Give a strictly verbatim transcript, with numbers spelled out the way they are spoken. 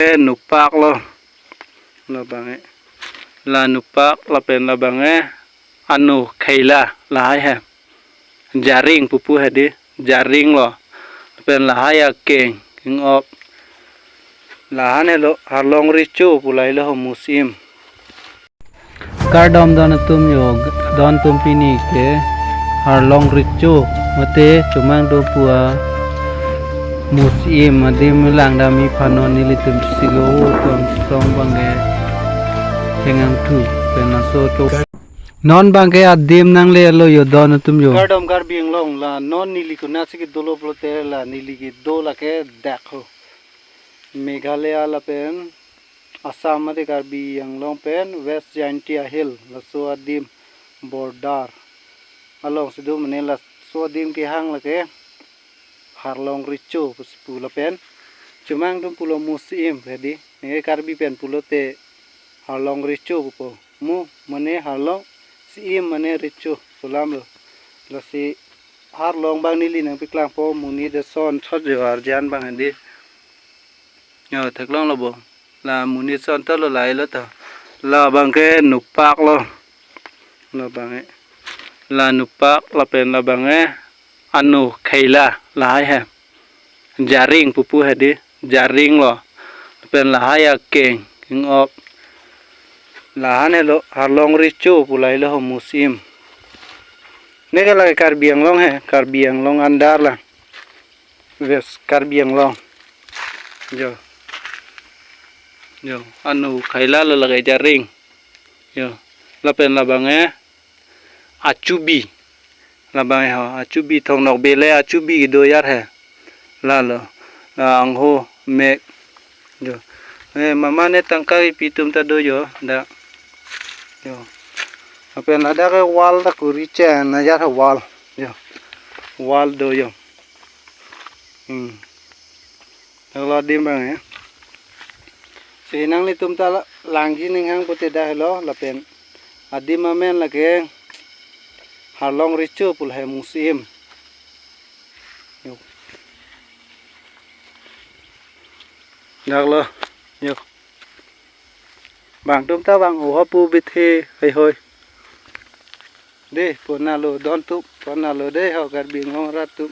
Nupak lo. Labang ke. La nupak lapen labang ke anu khaila lahai he. Jaring pupu hedi, jaring lo. Lapen lahai akeng, king op. Lahan helo, harlong recho pu lahai lo ho musim. Kardom don atum yo, don atum pini ke harlong recho, mate chomang do pu amusim, adim langdam-i aphan non nelitum silo, atum song abang ke hengang thu, pen laso to. Non abang ke adim nanglelo yo don atum yo. Kardom Karbi Anglong, la non neli konatsi kedo lo pulote la neli kedo lake dak ho. Meghalaya lapen Assam mate Karbi Anglong pen West Jaintia Hill laso adim border alongsi do, mane laso adim kehang lake harlong recho pusi pu lapen chomang atum pulo musim hedi, neke Karbi pen pulote harlong recho pupo. Mu mane harlong, si-im mane recho pu alam lo. Lasi harlong abang neli nangpaklangpo, monit ason thot jo arjan abang hedi. Yo, theklong lo bo. La monit ason thot lo lahai lo to. Labang ke nupak lo. Labang ke. La nupak lapen labang ke anu khaila lahai he. Jaring pupu hedi, jaring lo. Lapen lahai akeng, king op. Lahan helo, harlong recho pu lahai lo ho musim. Neke lake Karbi Anglong he, Karbi Anglong under la. West Karbi Anglong. Yo. Yo, anu khaila lo lake jaring. Yo. Lapen labang ke achubi. Labang ke ho, achubi thongnok bele achubi kedo yar he. Lalo. La angho mek. Yo. Eh, mama ne tangka kipi atum ta do yo, dak. Yo. Lapen ladak ke wall ta kuri chen na yar he wall. Yo. Wall do yo. Hmm. Dak lo adim abang ke. Si nanglitum ta la-, langji ninghang pute dak helo lapen adim amen lake harlong recho pu lahai musim. Yo. Dak lo. Yo. Bang atum ta bang oho pu bithe hei hoi. Dei, pon nalo don atum, pon nalo dei ho Karbi Anglong arat atum.